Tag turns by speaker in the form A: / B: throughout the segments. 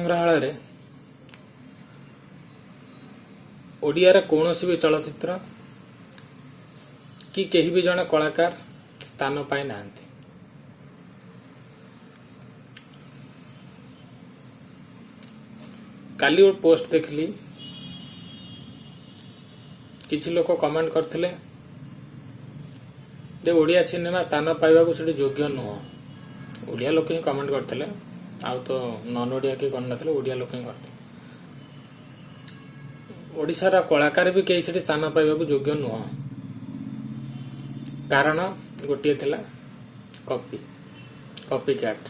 A: ସଂଗ୍ରହାଳୟରେ ଓଡ଼ିଆର କୌଣସି ବି ଚଳଚ୍ଚିତ୍ର କି କେହି ବି ଜଣେ କଳାକାର ସ୍ଥାନ ପାଇନାହାନ୍ତି। କାଲି ଗୋଟେ ପୋଷ୍ଟ ଦେଖିଲି, କିଛି ଲୋକ କମେଣ୍ଟ କରିଥିଲେ ଯେ ଓଡ଼ିଆ ସିନେମା ସ୍ଥାନ ପାଇବାକୁ ସେଠି ଯୋଗ୍ୟ ନୁହଁ। ଓଡ଼ିଆ ଲୋକ ହିଁ କମେଣ୍ଟ କରିଥିଲେ, ଆଉ ତ ନନ୍ ଓଡ଼ିଆ କେହି କରିନଥିଲେ, ଓଡ଼ିଆ ଲୋକ ହିଁ କରିଥିଲେ। ଓଡ଼ିଶାର କଳାକାର ବି କେହି ସେଠି ସ୍ଥାନ ପାଇବାକୁ ଯୋଗ୍ୟ ନୁହଁ। କାରଣ ଗୋଟିଏ ଥିଲା, କପି, କପି କ୍ୟାଟ୍।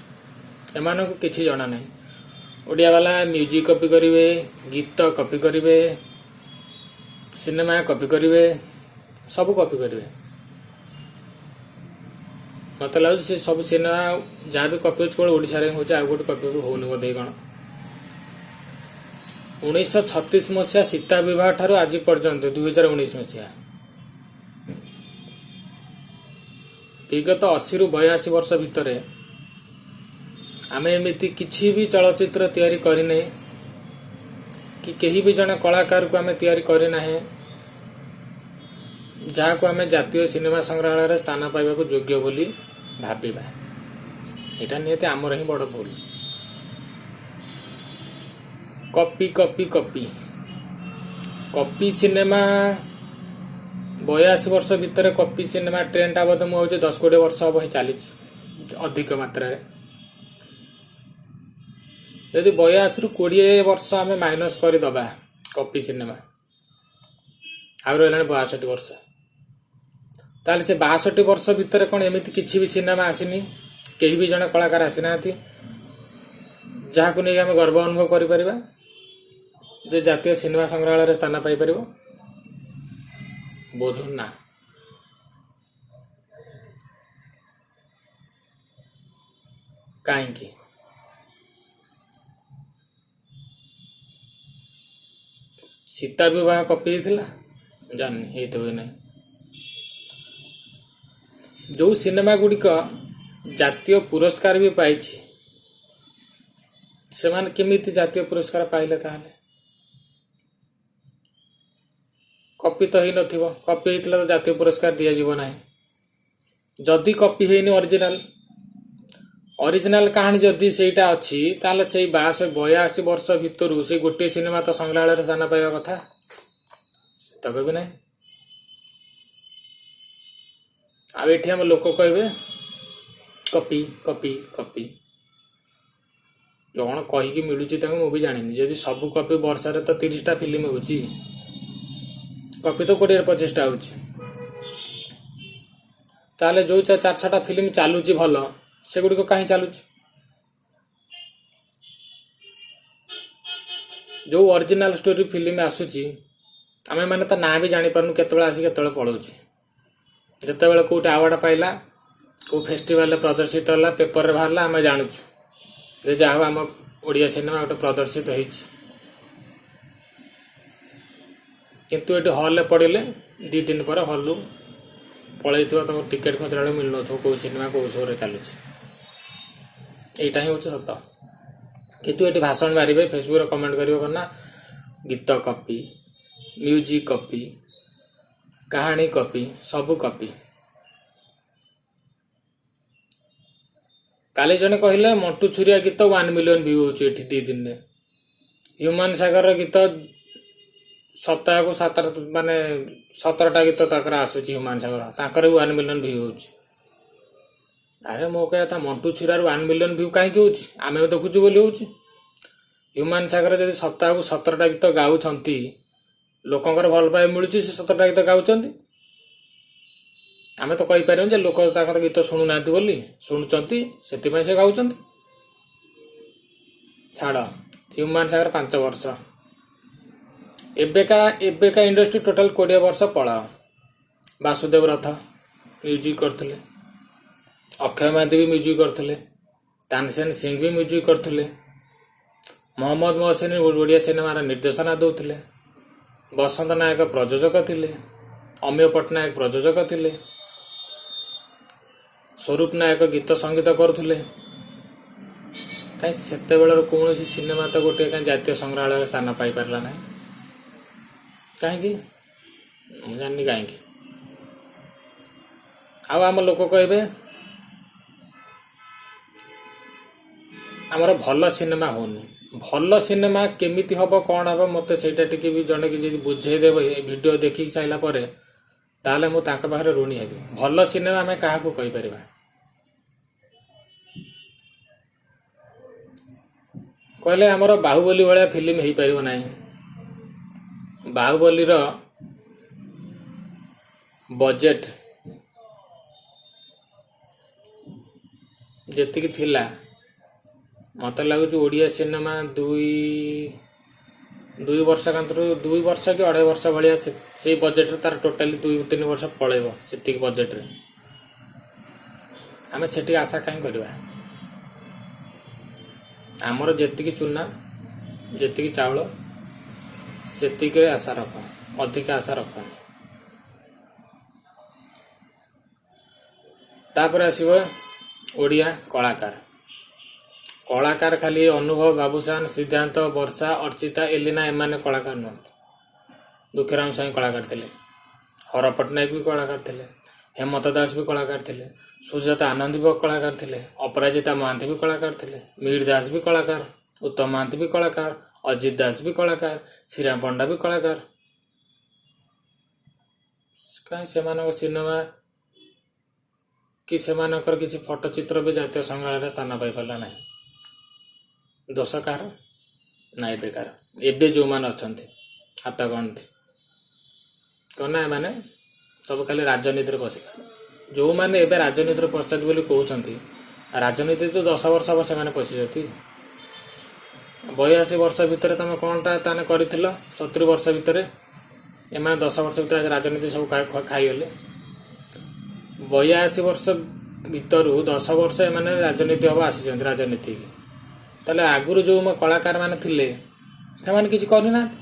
A: ଏମାନଙ୍କୁ କିଛି ଜଣା ନାହିଁ। ଓଡ଼ିଆ ବାଲା ମ୍ୟୁଜିକ୍ କପି କରିବେ, ଗୀତ କପି କରିବେ, ସିନେମା କପି କରିବେ, ସବୁ କପି କରିବେ। ମତେ ଲାଗୁଛି ସେ ସବୁ ସିନେମା ଯାହା ବି କପି ହେଉଛି, କେବଳ ଓଡ଼ିଶାରେ ହିଁ ହେଉଛି, ଆଉ ଗୋଟେ କପି ବି ହଉନି ବୋଧେ କଣ। 1936 ମସିହା ସୀତା ବିବାହ ଠାରୁ ଆଜି ପର୍ଯ୍ୟନ୍ତ 2019 ମସିହା, ବିଗତ 80ରୁ 82 ବର୍ଷ ଭିତରେ ଆମେ ଏମିତି କିଛି ବି ଚଳଚ୍ଚିତ୍ର ତିଆରି କରିନେ କି କେହି ବି ଜଣେ କଳାକାରକୁ ଆମେ ତିଆରି କରିନାହେଁ, ଯାହାକୁ ଆମେ ଜାତୀୟ ସିନେମା ସଂଗ୍ରହାଳୟରେ ସ୍ଥାନ ପାଇବାକୁ ଯୋଗ୍ୟ ବୋଲି ଭାବିବା। ଏଇଟା ନିହାତି ଆମର ହିଁ ବଡ଼ ଭୁଲ। Copy, copy, copy, copy cinema. 82 ବର୍ଷ ଭିତରେ କପି ସିନେମା ଟ୍ରେଣ୍ଡଟା ବୋଧେ ମୁଁ ଭାବୁଛି 10-20 ବର୍ଷ ହବ ହିଁ ଚାଲିଛି ଅଧିକ ମାତ୍ରାରେ। ଯଦି 82ରୁ 20 ବର୍ଷ ଆମେ ମାଇନସ୍ କରିଦବା କପି ସିନେମା, ଆଉ ରହିଲାଣି 62 ବର୍ଷ। ତାହେଲେ ସେ 62 ବର୍ଷ ଭିତରେ କ'ଣ ଏମିତି କିଛି ବି ସିନେମା ଆସିନି, କେହି ବି ଜଣେ କଳାକାର ଆସିନାହାନ୍ତି, ଯାହାକୁ ନେଇକି ଆମେ ଗର୍ବ ଅନୁଭବ କରିପାରିବା ଯେ ଜାତୀୟ ସିନେମା ସଂଗ୍ରହାଳୟରେ ସ୍ଥାନ ପାଇପାରିବ? ବୋଧ ନା। କାହିଁକି? ସୀତା ବିବାହ କପି ହେଇଥିଲା? ଜାଣିନି ହେଇଥିବ କି ନାହିଁ। ଯୋଉ ସିନେମା ଗୁଡ଼ିକ ଜାତୀୟ ପୁରସ୍କାର ବି ପାଇଛି, ସେମାନେ କେମିତି ଜାତୀୟ ପୁରସ୍କାର ପାଇଲେ? ତାହେଲେ କପି ତ ହେଇନଥିବ। କପି ହେଇଥିଲା ତ ଜାତୀୟ ପୁରସ୍କାର ଦିଆଯିବ ନାହିଁ। ଯଦି କପି ହେଇନି, ଅରିଜିନାଲ ଅରିଜିନାଲ କାହାଣୀ ଯଦି ସେଇଟା ଅଛି, ତାହେଲେ ସେଇ 82 ବର୍ଷ ଭିତରୁ ସେଇ ଗୋଟିଏ ସିନେମା ତ ସଂଗ୍ରହାଳୟରେ ସ୍ଥାନ ପାଇବା କଥା, ସେତକ ବି ନାହିଁ। ଆଉ ଏଠି ଆମ ଲୋକ କହିବେ କପି, କପି, କପି। କଣ କହିକି ମିଳୁଛି ତାଙ୍କୁ ମୁଁ ବି ଜାଣିନି। ଯଦି ସବୁ କପି, ବର୍ଷାରେ ତ 30ଟା ଫିଲ୍ମ ହେଉଛି, କପି ତ 20-25ଟା ହେଉଛି, ତାହେଲେ ଯୋଉ ଚାରି ଛଅଟା ଫିଲ୍ମ ଚାଲୁଛି ଭଲ, ସେଗୁଡ଼ିକ କାହିଁ ଚାଲୁଛି? ଯୋଉ ଅରିଜିନାଲ ଷ୍ଟୋରି ଫିଲ୍ମ ଆସୁଛି, ଆମେ ମାନେ ତା ନାଁ ବି ଜାଣିପାରୁନୁ, କେତେବେଳେ ଆସି କେତେବେଳେ ପଳଉଛି। ଯେତେବେଳେ କୋଉଠି ଆୱାର୍ଡ ପାଇଲା, କୋଉ ଫେଷ୍ଟିଭାଲରେ ପ୍ରଦର୍ଶିତ ହେଲା, ପେପରରେ ବାହାରିଲା, ଆମେ ଜାଣୁଛୁ ଯେ ଯାହା ହଉ ଆମ ଓଡ଼ିଆ ସିନେମା ଗୋଟେ ପ୍ରଦର୍ଶିତ ହେଇଛି। କିନ୍ତୁ ଏଠି ହଲ୍ରେ ପଡ଼ିଲେ 2 ଦିନ ପରେ ହଲ୍ରୁ ପଳେଇଥିବ, ତମକୁ ଟିକେଟ୍ ଖୋଜିଲା ବେଳକୁ ମିଳୁନଥିବ, କୋଉ ସିନେମା କୋଉ ଶୋରେ ଚାଲୁଛି। ଏଇଟା ହିଁ ହେଉଛି ସତ। କିନ୍ତୁ ଏଠି ଭାଷଣ ମାରିବେ, ଫେସବୁକରେ କମେଣ୍ଟ କରିବେ କଣ ନା ଗୀତ କପି, ମ୍ୟୁଜିକ୍ କପି, କାହାଣୀ କପି, ସବୁ କପି। କାଲି ଜଣେ କହିଲେ ମଣ୍ଟୁ ଛୁରିଆ ଗୀତ 1 ମିଲିୟନ ଭ୍ୟୁ ହେଉଛି ଏଠି 2 ଦିନରେ। ହ୍ୟୁମାନ ସାଗରର ଗୀତ ସପ୍ତାହକୁ ସାତ, ମାନେ 17ଟା ଗୀତ ତାଙ୍କର ଆସୁଛି ହ୍ୟୁମାନ ସାଗର, ତାଙ୍କର ବି 1 ମିଲିୟନ ଭ୍ୟୁ ହେଉଛି। ଆରେ ମୋ କହିବା କଥା, ମଣ୍ଟୁ ଛୁରାରୁ 1 ମିଲିୟନ ଭ୍ୟୁ କାହିଁକି ହେଉଛି? ଆମେ ବି ଦେଖୁଛୁ ବୋଲି ହେଉଛି। ହ୍ୟୁମାନ ସାଗର ଯଦି ସପ୍ତାହକୁ 17ଟା ଗୀତ ଗାଉଛନ୍ତି, ଲୋକଙ୍କର ଭଲ ପାଇବା ମିଳୁଛି, ସେ 17ଟା ଗୀତ ଗାଉଛନ୍ତି। ଆମେ ତ କହିପାରିବୁନି ଯେ ଲୋକ ତାଙ୍କର ଗୀତ ଶୁଣୁନାହାନ୍ତି ବୋଲି, ଶୁଣୁଛନ୍ତି, ସେଥିପାଇଁ ସେ ଗାଉଛନ୍ତି। ଛାଡ଼, ହ୍ୟୁମାନ ସାଗର 5 ବର୍ଷ, ଏବେକା ଏବେକା ଇଣ୍ଡଷ୍ଟ୍ରି ଟୋଟାଲ 20 ବର୍ଷ ପଳାଅ। ବାସୁଦେବ ରଥ ମ୍ୟୁଜିକ୍ କରୁଥିଲେ, ଅକ୍ଷୟ ମହାନ୍ତି ବି ମ୍ୟୁଜିକ୍ କରୁଥିଲେ, ତାନସେନ ସିଂ ବି ମ୍ୟୁଜିକ୍ କରୁଥିଲେ, ମହମ୍ମଦ ମହସିନ ଓଡ଼ିଆ ସିନେମାର ନିର୍ଦ୍ଦେଶନା ଦେଉଥିଲେ, ବସନ୍ତ ନାୟକ ପ୍ରଯୋଜକ ଥିଲେ, ଅମିୟ ପଟ୍ଟନାୟକ ପ୍ରଯୋଜକ ଥିଲେ, ସ୍ୱରୂପ ନାୟକ ଗୀତ ସଙ୍ଗୀତ କରୁଥିଲେ, କାହିଁ ସେତେବେଳର କୌଣସି ସିନେମା ତ ଗୋଟିଏ କାହିଁ ଜାତୀୟ ସଂଗ୍ରହାଳୟରେ ସ୍ଥାନ ପାଇପାରିଲା ନାହିଁ? କାହିଁକି ମୁଁ ଜାଣିନି କାହିଁକି। ଆଉ ଆମ ଲୋକ କହିବେ ଆମର ଭଲ ସିନେମା ହଉନି। ଭଲ ସିନେମା କେମିତି ହବ, କ'ଣ ହବ, ମୋତେ ସେଇଟା ଟିକେ ବି ଜଣେ କି ଯଦି ବୁଝେଇଦେବ ଏ ଭିଡ଼ିଓ ଦେଖିକି ସାରିଲା ପରେ, ତାହେଲେ ମୁଁ ତାଙ୍କ ପାଖରେ ଋଣୀ ହେବି। ଭଲ ସିନେମା ଆମେ କାହାକୁ କହିପାରିବା? କହିଲେ ଆମର ବାହୁବଲି ଭଳିଆ ଫିଲ୍ମ ହେଇପାରିବ ନାହିଁ। ବାହୁବଲିର ବଜେଟ୍ ଯେତିକି ଥିଲା, ମୋତେ ଲାଗୁଛି ଓଡ଼ିଆ ସିନେମା ଦୁଇ ଦୁଇ ବର୍ଷ କାନ୍ତରୁ 2 ବର୍ଷ କି 2.5 ବର୍ଷ ଭଳିଆ ସେଇ ବଜେଟ୍ରେ ତାର ଟୋଟାଲି 2-3 ବର୍ଷ ପଳେଇବ ସେତିକି ବଜେଟ୍ରେ। ଆମେ ସେଠିକି ଆଶା କାହିଁ କରିବା? ଆମର ଯେତିକି ଚୁନା, ଯେତିକି ଚାଉଳ, ସେତିକିରେ ଆଶା ରଖ, ଅଧିକା ଆଶା ରଖନି। ତାପରେ ଆସିବ ଓଡ଼ିଆ କଳାକାର। କଳାକାର ଖାଲି ଅନୁଭବ, ବାବୁସାନ, ସିଦ୍ଧାନ୍ତ, ବର୍ଷା, ଅର୍ଚ୍ଚିତା, ଏଲିନା ଏମାନେ କଳାକାର ନୁହନ୍ତି। ଦୁଃଖୀରାମ ସ୍ୱାଇଁ କଳାକାର ଥିଲେ, ହର ପଟ୍ଟନାୟକ ବି କଳାକାର ଥିଲେ, ହେମନ୍ତ ଦାସ ବି କଳାକାର ଥିଲେ, ସୁଜାତା ଆନନ୍ଦ ବି କଳାକାର ଥିଲେ, ଅପରାଜିତା ମହାନ୍ତି ବି କଳାକାର ଥିଲେ, ମିହିର ଦାସ ବି କଳାକାର, ଉତ୍ତମ ମହାନ୍ତି ବି କଳାକାର, ଅଜିତ ଦାସ ବି କଳାକାର, ଶ୍ରୀରାମ ପଣ୍ଡା ବି କଳାକାର। କାହିଁ ସେମାନଙ୍କ ସିନେମା କି ସେମାନଙ୍କର କିଛି ଫଟୋଚିତ୍ର ବି ଜାତୀୟ ସଂଗ୍ରହାଳୟରେ ସ୍ଥାନ ପାଇପାରିଲା ନାହିଁ? ଦୋଷ କାହାର ନା ଏବେକାର ଏବେ ଯେଉଁମାନେ ଅଛନ୍ତି ହାତ ଗଣତି। କ'ଣ ନା ଏମାନେ ସବୁ ଖାଲି ରାଜନୀତିରେ ପଶିଲା। ଯେଉଁମାନେ ଏବେ ରାଜନୀତିରେ ପଶିଛନ୍ତି ବୋଲି କହୁଛନ୍ତି, ରାଜନୀତି ତ 10 ବର୍ଷ ହବ ସେମାନେ ପଶିଛନ୍ତି। 82 ବର୍ଷ ଭିତରେ ତମେ କ'ଣଟା ତାହେଲେ କରିଥିଲ? 70 ବର୍ଷ ଭିତରେ। ଏମାନେ 10 ବର୍ଷ ଭିତରେ ରାଜନୀତି ସବୁ ଖାଇଗଲେ। 82 ବର୍ଷ ଭିତରୁ 10 ବର୍ଷ ଏମାନେ ରାଜନୀତି ହବ ଆସିଛନ୍ତି ରାଜନୀତିକି। ତାହେଲେ ଆଗରୁ ଯେଉଁ ମୋ କଳାକାର ମାନେ ଥିଲେ, ସେମାନେ କିଛି କରିନାହାନ୍ତି?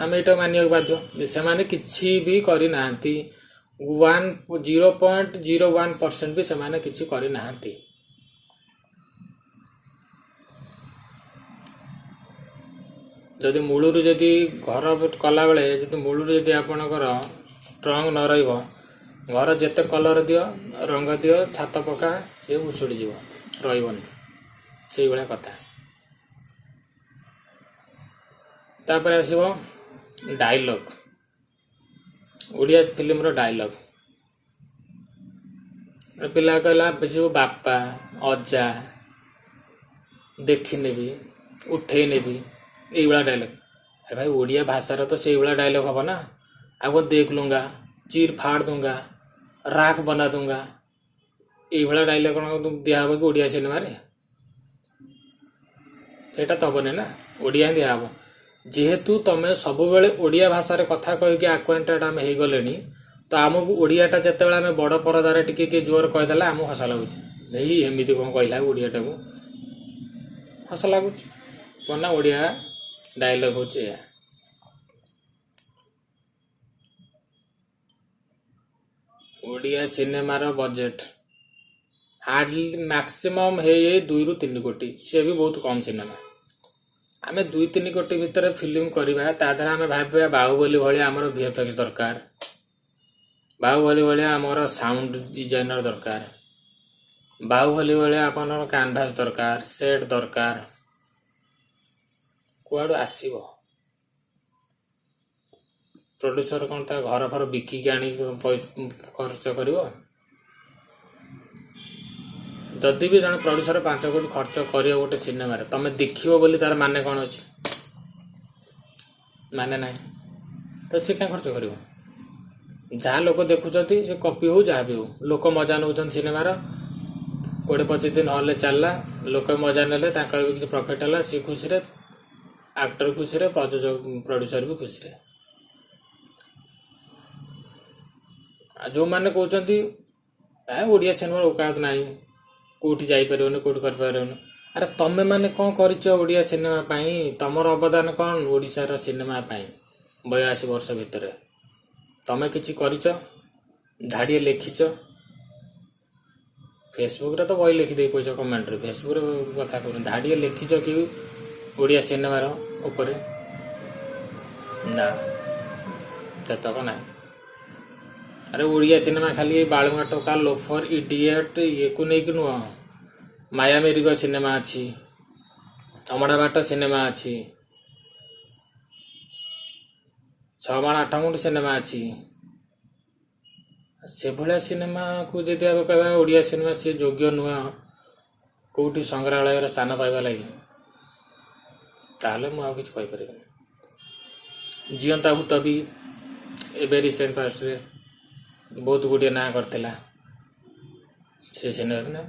A: ଆମେ ଏଇଟା ମାନିବାକୁ ବାଧ୍ୟ ଯେ ସେମାନେ କିଛି ବି କରିନାହାନ୍ତି। 0.01% ବି ସେମାନେ କିଛି କରିନାହାନ୍ତି। ଯଦି ମୂଳରୁ ଯଦି ଘର କଲାବେଳେ ଯଦି ମୂଳରୁ ଯଦି ଆପଣଙ୍କର ଷ୍ଟ୍ରଙ୍ଗ ନ ରହିବ, ଘର ଯେତେ କଲର ଦିଅ, ରଙ୍ଗ ଦିଅ, ଛାତ ପକା, ସିଏ ଭୁଷୁଡ଼ି ଯିବ, ରହିବନି। ସେଇଭଳିଆ କଥା। ତାପରେ ଆସିବ ଡାଇଲଗ। ଓଡ଼ିଆ ଫିଲ୍ମର ଡାଇଲଗ, ପିଲା କହିଲା ଯୋଉ ବାପା ଅଜା ଦେଖିନେବି, ଉଠେଇ ନେବି, ଏଇଭଳିଆ ଡାଇଲଗ। ଆରେ ଭାଇ, ଓଡ଼ିଆ ଭାଷାର ତ ସେଇଭଳିଆ ଡାଇଲଗ ହବ ନା। ଆଉ କ'ଣ देख लूंगा, चीर फाड़ दूंगा, राख बना दूंगा, ଏଇଭଳିଆ ଡାଇଲଗ କ'ଣ ଦିଆହବ କି ଓଡ଼ିଆ ସିନେମାରେ? ସେଇଟା ତ ହବନି ନା, ଓଡ଼ିଆ ହିଁ ଦିଆହବ। ଯେହେତୁ ତମେ ସବୁବେଳେ ଓଡ଼ିଆ ଭାଷାରେ କଥା କହିକି ଆକ୍ୱାଣ୍ଟେଡ୍ ଆମେ ହେଇଗଲେଣି, ତ ଆମକୁ ଓଡ଼ିଆଟା ଯେତେବେଳେ ଆମେ ବଡ଼ ପରଦାରେ ଟିକେ କିଏ ଜୋର କହିଦେଲା, ଆମକୁ ହସ ଲାଗୁଛି। ଏଇ ଏମିତି କ'ଣ କହିଲା ଓଡ଼ିଆଟାକୁ, ହସ ଲାଗୁଛି। କ'ଣ ନା ଓଡ଼ିଆ ଡାଇଲଗ ହେଉଛି ଏଇଆ। ଓଡ଼ିଆ ସିନେମାର ବଜେଟ୍ ହାର୍ଡଲି ମ୍ୟାକ୍ସିମମ୍ ହେଇ ହେଇ 2ରୁ 3 କୋଟି, ସେ ବି ବହୁତ କମ୍ ସିନେମା। ଆମେ 2-3 କୋଟି ଭିତରେ ଫିଲ୍ମ କରିବା, ତା ଦେହରେ ଆମେ ଭାବିବା ବାହୁବଲି ଭଳିଆ ଆମର ଭିଏଫଏକ୍ସ ଦରକାର, ବାହୁବଲି ଭଳିଆ ଆମର ସାଉଣ୍ଡ ଡିଜାଇନର ଦରକାର, ବାହୁବଲି ଭଳିଆ ଆପଣଙ୍କର କାନଭାସ୍ ଦରକାର, ସେଟ୍ ଦରକାର। କୁଆଡ଼ୁ ଆସିବ? ପ୍ରଡ୍ୟୁସର କ'ଣ ତା ଘର ଫର ବିକିକି ଆଣିକି ପଇସା ଖର୍ଚ୍ଚ କରିବ? ଯଦି ବି ଜଣେ ପ୍ରଡ୍ୟୁସର 5 କୋଟି ଖର୍ଚ୍ଚ କରିବ ଗୋଟେ ସିନେମାରେ, ତମେ ଦେଖିବ ବୋଲି ତାର ମାନେ କ'ଣ ଅଛି? ମାନେ ନାହିଁ। ତ ସେ କାହିଁ ଖର୍ଚ୍ଚ କରିବ? ଯାହା ଲୋକ ଦେଖୁଛନ୍ତି, ସେ କପି ହଉ ଯାହା ବି ହଉ, ଲୋକ ମଜା ନେଉଛନ୍ତି। ସିନେମାର 20-25 ଦିନ ହଲରେ ଚାଲିଲା, ଲୋକ ମଜା ନେଲେ, ତାଙ୍କର ବି କିଛି ପ୍ରଫିଟ୍ ହେଲା, ସିଏ ଖୁସିରେ, ଆକ୍ଟର ଖୁସିରେ, ପ୍ରଯୋଜକ ପ୍ରଡ୍ୟୁସର ବି ଖୁସିରେ। ଆଉ ଯେଉଁମାନେ କହୁଛନ୍ତି ଏ ଓଡ଼ିଆ ସିନେମାର ଔକାତ ନାହିଁ, କୋଉଠି ଯାଇପାରିବନି, କୋଉଠି କରିପାରିବନି, ଆରେ ତମେ ମାନେ କ'ଣ କରିଛ ଓଡ଼ିଆ ସିନେମା ପାଇଁ? ତମର ଅବଦାନ କ'ଣ ଓଡ଼ିଶାର ସିନେମା ପାଇଁ? 82 ବର୍ଷ ଭିତରେ ତମେ କିଛି କରିଛ? ଧାଡ଼ିଏ ଲେଖିଛ? ଫିଲ୍ମ ଫେସବୁକ୍ରେ ତ ବହି ଲେଖିଦେଇ ପଇସା କମେଣ୍ଟରେ, ଫେସବୁକ୍ରେ କଥା କହୁନି। ଧାଡ଼ିଏ ଲେଖିଛ କି ଓଡ଼ିଆ ସିନେମାର ଉପରେ? ନା, ସେତକ ନାହିଁ। ଆରେ ଓଡ଼ିଆ ସିନେମା ଖାଲି ଏଇ ବାଳୁଙ୍ଗା ଟୋକା, ଲୋଫର, ଇଡିଏଟ୍ ଇଏକୁ ନେଇକି ନୁହଁ। ମାୟା ମିରିଗ ସିନେମା ଅଛି, ଅମଡ଼ା ବାଟ ସିନେମା ଅଛି, 6 ମାଣ 8 ଗୁଣ୍ଠ ସିନେମା ଅଛି। ସେଭଳିଆ ସିନେମାକୁ ଯଦି ଆମେ କହିବା ଓଡ଼ିଆ ସିନେମା ସିଏ ଯୋଗ୍ୟ ନୁହଁ କେଉଁଠି ସଂଗ୍ରହାଳୟରେ ସ୍ଥାନ ପାଇବା ଲାଗି, ତାହେଲେ ମୁଁ ଆଉ କିଛି କହିପାରିବିନି। ଜିଅନ୍ତା ଭୂତ ବି ଏବେ ରିସେଣ୍ଟ ପାଷ୍ଟରେ ବହୁତ ଗୁଡ଼ିଏ ନାଁ କରିଥିଲା, ସେ ସିନେମା ବି ନା।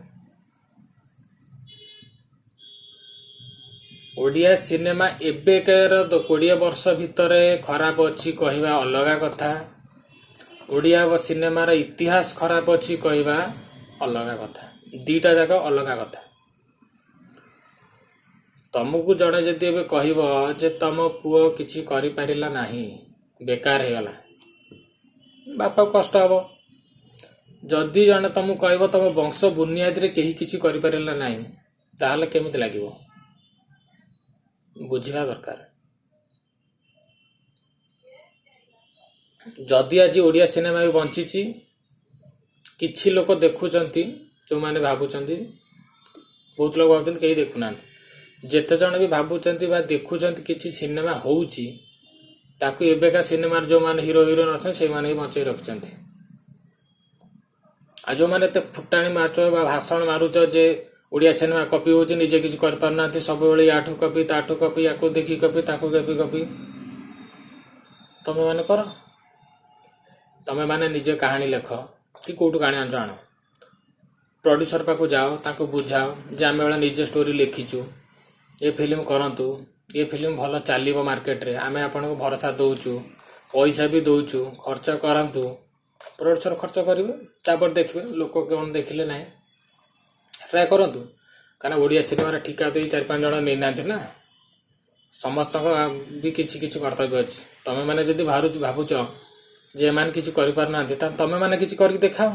A: ଓଡ଼ିଆ ସିନେମା ଏବେକାର 20 ବର୍ଷ ଭିତରେ ଖରାପ ଅଛି କହିବା ଅଲଗା କଥା, ଓଡ଼ିଆ ସିନେମାର ଇତିହାସ ଖରାପ ଅଛି କହିବା ଅଲଗା କଥା, ଦୁଇଟା ଯାକ ଅଲଗା କଥା। ତମକୁ ଜଣେ ଯଦି ଏବେ କହିବ ଯେ ତମ ପୁଅ କିଛି କରିପାରିଲା ନାହିଁ, ବେକାର ହେଇଗଲା, ବାପାକୁ କଷ୍ଟ ହବ। ଯଦି ଜଣେ ତମକୁ କହିବ ତମ ବଂଶ ବୁନିୟାଦିରେ କେହି କିଛି କରିପାରିଲା ନାହିଁ, ତାହେଲେ କେମିତି ଲାଗିବ? ବୁଝିବା ଦରକାର। ଯଦି ଆଜି ଓଡ଼ିଆ ସିନେମା ବି ବଞ୍ଚିଛି, କିଛି ଲୋକ ଦେଖୁଛନ୍ତି, ଯେଉଁମାନେ ଭାବୁଛନ୍ତି, ବହୁତ ଲୋକ ଭାବୁଛନ୍ତି କେହି ଦେଖୁନାହାନ୍ତି। ଯେତେ ଜଣ ବି ଭାବୁଛନ୍ତି ବା ଦେଖୁଛନ୍ତି କିଛି ସିନେମା ହେଉଛି, ତାକୁ ଏବେକା ସିନେମାର ଯେଉଁମାନେ ହିରୋ ହିରୋଇନ୍ ଅଛନ୍ତି ସେଇମାନେ ହିଁ ବଞ୍ଚେଇ ରଖିଛନ୍ତି। ଆଉ ଯେଉଁମାନେ ଏତେ ଫୁଟାଣି ମାରୁଛ ବା ଭାଷଣ ମାରୁଛ ଯେ ଓଡ଼ିଆ ସିନେମା କପି ହେଉଛି, ନିଜେ କିଛି କରିପାରୁନାହାନ୍ତି, ସବୁବେଳେ ୟାଠୁ କପି ତାଠୁ କପି, ୟାକୁ ଦେଖି କପି ତାକୁ କପି କପି, ତମେମାନେ କର। ତମେମାନେ ନିଜେ କାହାଣୀ ଲେଖ କି କେଉଁଠୁ କାହାଣୀ ଆଣୁଛ ଆଣ, ପ୍ରଡ୍ୟୁସର ପାଖକୁ ଯାଅ, ତାଙ୍କୁ ବୁଝାଅ ଯେ ଆମେ ବେଳେ ନିଜେ ଷ୍ଟୋରି ଲେଖିଛୁ, ଏ ଫିଲ୍ମ କରନ୍ତୁ, ଏ ଫିଲ୍ମ ଭଲ ଚାଲିବ ମାର୍କେଟରେ, ଆମେ ଆପଣଙ୍କୁ ଭରସା ଦେଉଛୁ, ପଇସା ବି ଦେଉଛୁ, ଖର୍ଚ୍ଚ କରନ୍ତୁ। ପ୍ରଡ୍ୟୁସର ଖର୍ଚ୍ଚ କରିବେ, ତାପରେ ଦେଖିବେ ଲୋକ କ'ଣ ଦେଖିଲେ ନାହିଁ, ଟ୍ରାଏ କରନ୍ତୁ। କାରଣ ଓଡ଼ିଆ ସିନେମାରେ ଠିକା ଦେଇ 4-5 ଜଣ ନେଇନାହାନ୍ତି ନା, ସମସ୍ତଙ୍କ ବି କିଛି କିଛି କର୍ତ୍ତବ୍ୟ ଅଛି। ତମେମାନେ ଯଦି ଭାବୁଛ ଯେ ଏମାନେ କିଛି କରିପାରୁନାହାନ୍ତି, ତାହେଲେ ତମେମାନେ କିଛି କରିକି ଦେଖାଅ।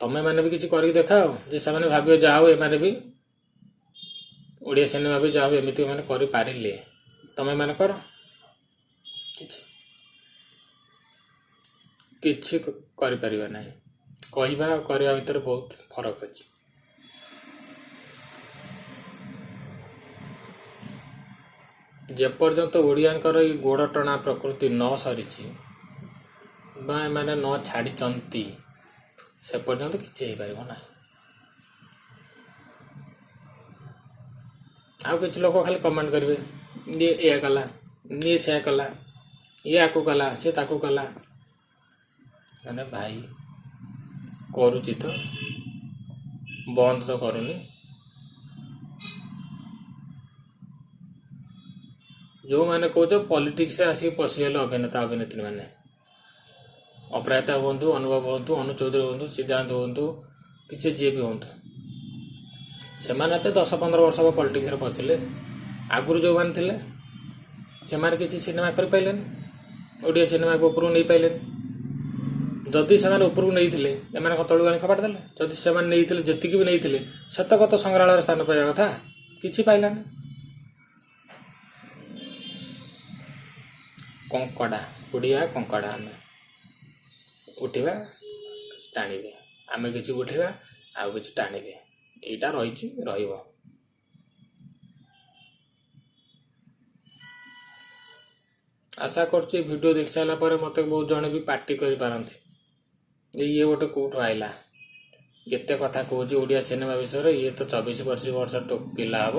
A: ତମେମାନେ ବି କିଛି କରିକି ଦେଖାଅ ଯେ ସେମାନେ ଭାବିବେ ଯାହା ହଉ ଏମାନେ ବି ଓଡ଼ିଆ ସିନେମା ବି ଯାହା ହଉ ଏମିତି ଏମାନେ କରିପାରିଲେ। ତମେମାନେ କର, କିଛି କିଛି କରିପାରିବା ନାହିଁ। କହିବା ଆଉ କରିବା ଭିତରେ ବହୁତ ଫରକ ଅଛି। ଯେପର୍ଯ୍ୟନ୍ତ ଓଡ଼ିଆଙ୍କର ଏଇ ଗୋଡ଼ ଟଣା ପ୍ରକୃତି ନ ସରିଛି ବା ଏମାନେ ନ ଛାଡ଼ିଛନ୍ତି, ସେ ପର୍ଯ୍ୟନ୍ତ କିଛି ହେଇପାରିବ ନାହିଁ। ଆଉ କିଛି ଲୋକ ଖାଲି କମେଣ୍ଟ କରିବେ, ଇଏ ଏଇଆ କଲା, ଇଏ ସେୟା କଲା, ଇଏ ଆକୁ କଲା, ସେ ତାକୁ କଲା। ମାନେ ଭାଇ କରୁଛି ତ, ବନ୍ଦ ତ କରୁନି। ଯେଉଁମାନେ କହୁଛ ପଲିଟିକ୍ସରେ ଆସିକି ପଶିଗଲେ ଅଭିନେତା ଅଭିନେତ୍ରୀ ମାନେ, ଅପରାଜିତା ହୁଅନ୍ତୁ, ଅନୁଭବ ହୁଅନ୍ତୁ, ଅନୁ ଚୌଧୁରୀ ହୁଅନ୍ତୁ, ସିଦ୍ଧାନ୍ତ ହୁଅନ୍ତୁ, କି ସେ ଯିଏ ବି ହୁଅନ୍ତୁ, ସେମାନେ ତ 10-15 ବର୍ଷ ହେବ ପଲିଟିକ୍ସରେ ପଶିଲେ। ଆଗରୁ ଯେଉଁମାନେ ଥିଲେ ସେମାନେ କିଛି ସିନେମା କରିପାରିଲେନି, ଓଡ଼ିଆ ସିନେମାକୁ ଉପରକୁ ନେଇପାରିଲେନି। ଯଦି ସେମାନେ ଉପରକୁ ନେଇଥିଲେ, ଏମାନେ କଣ ତଳକୁ ଆଣି ଫୋପାଡ଼ି ଦେଲେ? ଯଦି ସେମାନେ ନେଇଥିଲେ, ଯେତିକି ବି ନେଇଥିଲେ, ସେତକ ତ ସଂଗ୍ରହାଳୟରେ ସ୍ଥାନ ପାଇବା କଥା, କିଛି ପାଇଲାନି। କଙ୍କଡ଼ା, ଓଡ଼ିଆ କଙ୍କଡ଼ା, ଆମେ ଉଠିବା ଟାଣିବେ, ଆମେ କିଛି ଉଠିବା ଆଉ କିଛି ଟାଣିବେ, ଏଇଟା ରହିଛି, ରହିବ। ଆଶା କରୁଛି ଏ ଭିଡ଼ିଓ ଦେଖି ସାରିଲା ପରେ ମୋତେ ବହୁତ ଜଣ ବି ପାଟି କରିପାରନ୍ତି ଯେ ଇଏ ଗୋଟେ କେଉଁଠୁ ଆଇଲା, ଏତେ କଥା କହୁଛି ଓଡ଼ିଆ ସିନେମା ବିଷୟରେ, ଇଏ ତ 24-25 ବର୍ଷ ପିଲା ହବ,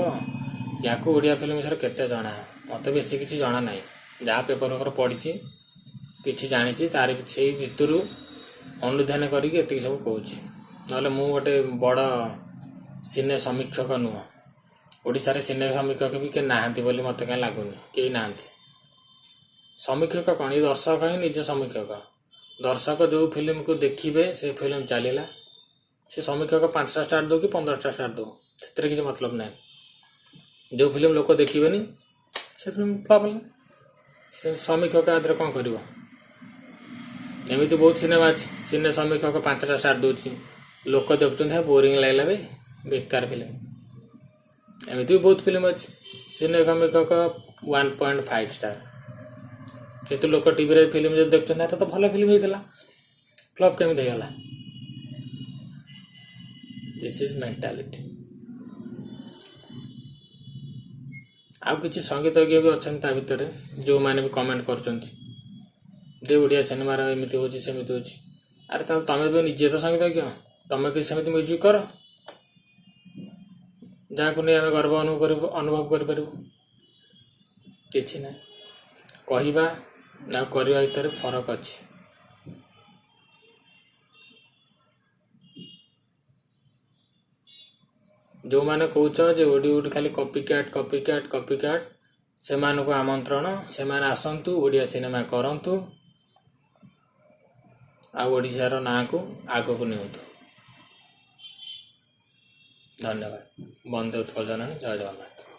A: ୟାକୁ ଓଡ଼ିଆ ଫିଲ୍ମ ବିଷୟରେ କେତେ ଜଣା? ମୋତେ ବେଶୀ କିଛି ଜଣା ନାହିଁ, ଯାହା ପେପର ଫେପର ପଢ଼ିଛି, କିଛି ଜାଣିଛି, ତାର ସେଇ ଭିତରୁ ଅନୁଧ୍ୟାନ କରିକି ଏତିକି ସବୁ କହୁଛି। ନହେଲେ ମୁଁ ଗୋଟେ ବଡ଼ ସିନେ ସମୀକ୍ଷକ ନୁହଁ। ଓଡ଼ିଶାରେ ସିନେ ସମୀକ୍ଷକ ବି କେହି ନାହାନ୍ତି ବୋଲି ମୋତେ କାହିଁ ଲାଗୁନି, କେହି ନାହାନ୍ତି। ସମୀକ୍ଷକ କ'ଣ, ଏଇ ଦର୍ଶକ ହିଁ ନିଜେ ସମୀକ୍ଷକ। ଦର୍ଶକ ଯେଉଁ ଫିଲ୍ମକୁ ଦେଖିବେ ସେ ଫିଲ୍ମ ଚାଲିଲା, ସେ ସମୀକ୍ଷକ 5ଟା ଷ୍ଟାର୍ ଦେଉ କି 15ଟା ଷ୍ଟାର୍ ଦେଉ, ସେଥିରେ କିଛି ମତଲବ ନାହିଁ। ଯେଉଁ ଫିଲ୍ମ ଲୋକ ଦେଖିବେନି ସେ ଫିଲ୍ମ ଫ୍ଲପ୍ ହେଲା, ସେ ସମୀକ୍ଷକ ଆ ଦେହରେ କ'ଣ କରିବ? ଏମିତି ବହୁତ ସିନେମା ଅଛି, ସିନେ ସମୀକ୍ଷକ 5ଟା ଷ୍ଟାର ଦେଉଛି, ଲୋକ ଦେଖୁଛନ୍ତି ବୋରିଂ ଲାଗିଲା ବେ, ବେକାର ଫିଲ୍ମ। ଏମିତି ବି ବହୁତ ଫିଲ୍ମ ଅଛି, ସିନେ ସମୀକ୍ଷକ 1.5 ଷ୍ଟାର, କିନ୍ତୁ ଲୋକ ଟିଭିରେ ଫିଲ୍ମ ଯଦି ଦେଖୁଛନ୍ତି, ଏଟା ତ ଭଲ ଫିଲ୍ମ ହେଇଥିଲା, ଫ୍ଲପ୍ କେମିତି ହେଇଗଲା? This is mentality. ଆଉ କିଛି ସଙ୍ଗୀତଜ୍ଞ ବି ଅଛନ୍ତି ତା ଭିତରେ, ଯେଉଁମାନେ ବି କମେଣ୍ଟ କରୁଛନ୍ତି ଯେ ଓଡ଼ିଆ ସିନେମାର ଏମିତି ହେଉଛି ସେମିତି ହେଉଛି। ଆରେ ତାହେଲେ ତମେ ବି ନିଜେ ତ ସଙ୍ଗୀତଜ୍ଞ, ତମେ କିଛି ସେମିତି ମ୍ୟୁଜିକ୍ କର ଯାହାକୁ ନେଇ ଆମେ ଗର୍ବ ଅନୁଭବ କରିପାରିବୁ। କିଛି ନାହିଁ। କହିବା ଆଉ କରିବା ଭିତରେ ଫରକ ଅଛି। ଯେଉଁମାନେ କହୁଛ ଯେ ଓଡ଼ିଉଡ଼ ଖାଲି copy cat copy cat copy cat, ସେମାନଙ୍କୁ ଆମନ୍ତ୍ରଣ, ସେମାନେ ଆସନ୍ତୁ, ଓଡ଼ିଆ ସିନେମା କରନ୍ତୁ ଆଉ ଓଡ଼ିଶାର ନାଁକୁ ଆଗକୁ ନିଅନ୍ତୁ। ଧନ୍ୟବାଦ। ବନ୍ଦେ ଉତ୍କଳ ଜନନୀ। ଜୟ ଜଗନ୍ନାଥ।